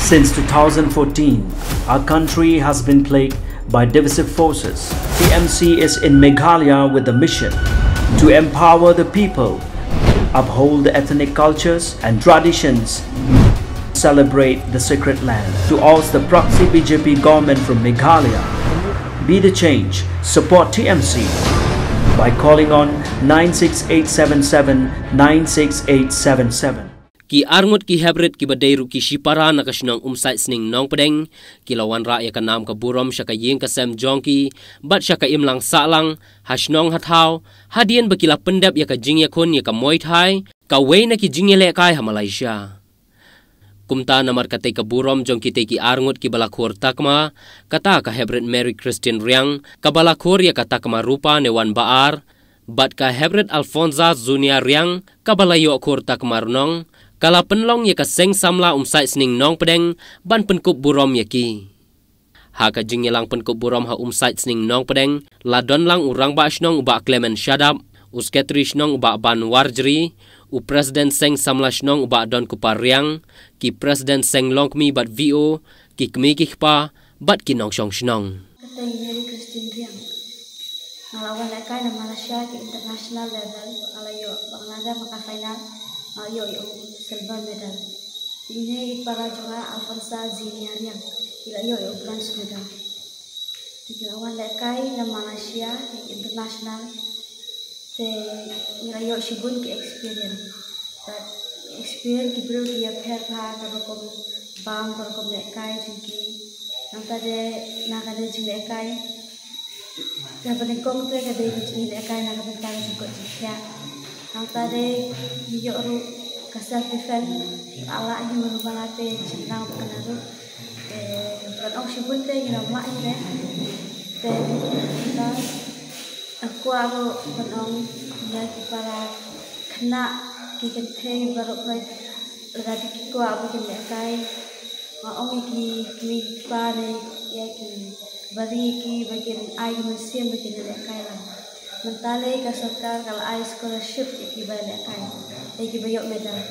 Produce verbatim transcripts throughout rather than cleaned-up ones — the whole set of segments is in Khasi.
Since two thousand fourteen, our country has been plagued by divisive forces. T M C is in Meghalaya with the mission to empower the people, uphold the ethnic cultures and traditions, celebrate the sacred land. To oust the proxy B J P government from Meghalaya, be the change, support T M C by calling on nine six eight seven seven nine six eight seven seven. Ki arngut ki heprit kiba dei ruh ki shipara na ka shnong Umsaitsning Nongpdeng, ki la wanrah ïa ka nam ka burom sha ka ïing ka sem jong ki, bad sha ka imlang sahlang, ha shnong ha thaw, hadien ba ki la pyndep ïa ka jingïakhun ïa ka Muay Thai, kawei na ki jingïalehkai ha Malaysia. Kumta namar katei ka burom jong kitei ki arngut kiba la khur takma, kata ka heprit Mary Christine Riang, kaba la khur ïa ka takma rupa ne wan ba ar, bad ka heprit Alfonza Junior Riang, kaba la ïoh khur takma rnong, ka la pynlong ïa ka seng samla Umsaitsning Nongpdeng, ban pynkup burom ïa ki. Ha ka jingïalang pynkup burom ha Umsaitsning Nongpdeng, la don lang u rangbah shnong u Bah Clement Shadap, u sekretari shnong u Bah Ban Warjri, u president seng samla shnong u Bah Donkupar Riang, ki president seng longkmie bad V O, ki kmie ki kpa, bad ki nongshong shnong. Kata i Mary Christine Riang. Nga la wan lehkai na Malaysia ki international level, nga la ïoh, ba nga la dep ha ka final, nga la ïoh ïa u silver medal. Ine i para jong nga Alfonza Zinia Riang, i la ïoh ïa u bronze medal. Te ngi la wan lehkai na Malaysia ki international, te ngi la ïoh shibun ki experience. Bad experience ki briew ki ïapher bha ka rukom bam, ka rukom lehkai jong ki. Nangta de na kane jinglehkai, kaba nyngkong te ka dei ka jinglehkai na ka bynta ka jingkoit jingkhiah. Nangta de ngi ïoh ruh ka self defense, la lah hi mano ba la te jingkhnang ba ka na ruh. Te ban ong shibun te ngi nym lah hi re. Te ngi kwah ruh ban ong ïa ki para khynnah ki kynthei baroh, lada ki kwah ba kin lehkai, nga ong ïa ki kmie ki kpa ne ïa ki bari ki ba kin ai ki mynsiem ba kin lehkai lang. Mynta lei ka sorkar ka la ai scholarship ïa ki ba lehkai, ïa ki ba ïoh medal.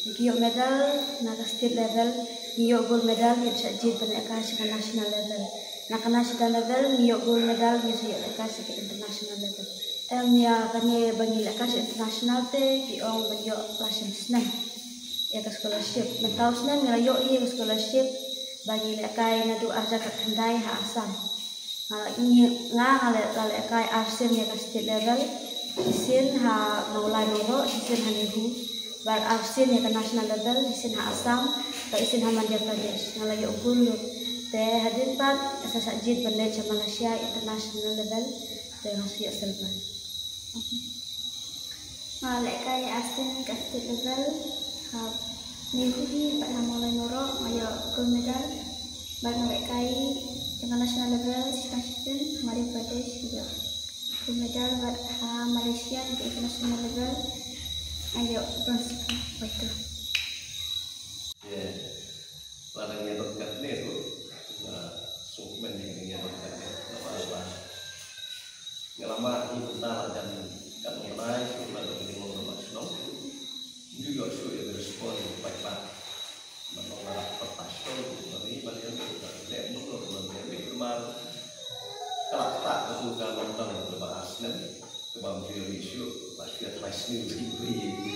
Ïa ki ïoh medal na ka state level, ngi ïoh gold medal, ngin sa jied ban lehkai sha ka national level. Na ka national level ngi ïoh gold medal, ngin sa ïoh lehkai sha ka international level. Em, ïa kane ba ngi lehkai sha international te ki ong ban ïoh la shisnem ïa ka scholarship. Mynta u snem ngi la ïoh hi ka scholarship ba ngi lehkai naduh arhajar khatkhyndai ha Assam. Nga la, ngi, nga, nga la, la lehkai arsien ïa ka state level, shisien ha Mawlai Mawroh, shisien ha NEHU, bad arsien ïa ka national level, shisien ha Assam, bad shisien ha Madhya Pradesh. Nga la ïoh gold. Te hadien pat nga sa shah jied ban leit sha Malaysia international level, te nga sa ïoh silver. Nga lehkai arsien ka state level ha NEHU hi bad ha Mawlai Mawroh nga ïoh gold medal. Bad nga lehkai international level, shisien shisien Madhya Pradesh nga ïoh gold medal, bad ha Malaysia international level nga ïoh bronze medal. Ye, la dang ïa don katne ruh, nga sngewkmen ïa ka dang ïa don katne. Namar ba nga la mad hi mynta la jan, kat nonglai shuh la dang ïa don ba shnong. Ngi ïoh shuh ïa ka respond paidbah. Ba nong la rat pat shnong, ba ni ba ni ba leh nong la ba ni ba mar. Ka la ktah ka tu ka long tang ba ar snem. Kaba mri ri shu, ba shu ïa thlai sniew ri ri ri.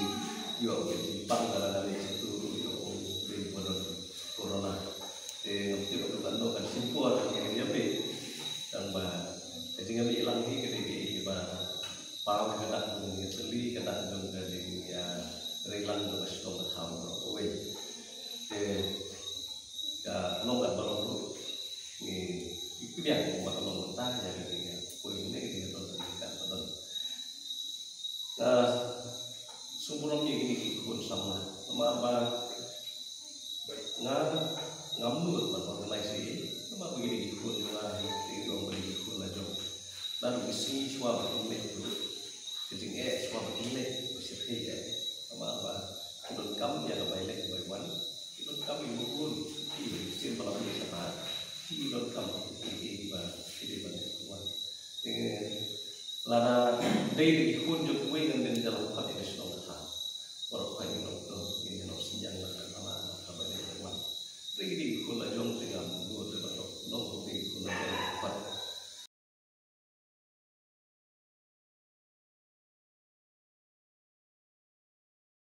Ïoh ri ri pang da da ri satu ïoh ri ri bodo corona. Te ngam tip ba kan no kan simpua kan ïa ri ri. Tang ba ka jingïa ri lang hi ka dei ba paw ka dak jong ka jingïa teli, ka dak jong ka jingïa ri lang jong ka shnong ka thaw ka rok kawei. Te ka long ka ba long ruh. Ngi, ngi pdiang ba ka long mynta ïa ka dei ïa poi ne ka dei ïa ton ka dei ka ton. Nga sngewburom ïa kine ki khun samla. Namar ba nga, ngam nud ban organize ïa, namar ba kine ki khun jong nga hi, ki ong ba kine ki khun la jong. Naduh ki sngi shuwa ba kin leit ruh. Ka jingeh shuwa ba kin leit, ba shu khie eh. Namar ba ki donkam ïa ka bai leit bai wan. Ki donkam ïa ka bun, ki sien ba la bun sha ta. Ki donkam ïa ki ba ki dei ban leit ban wan. Te lada dei da ki khun jong kiwei ngan dei ban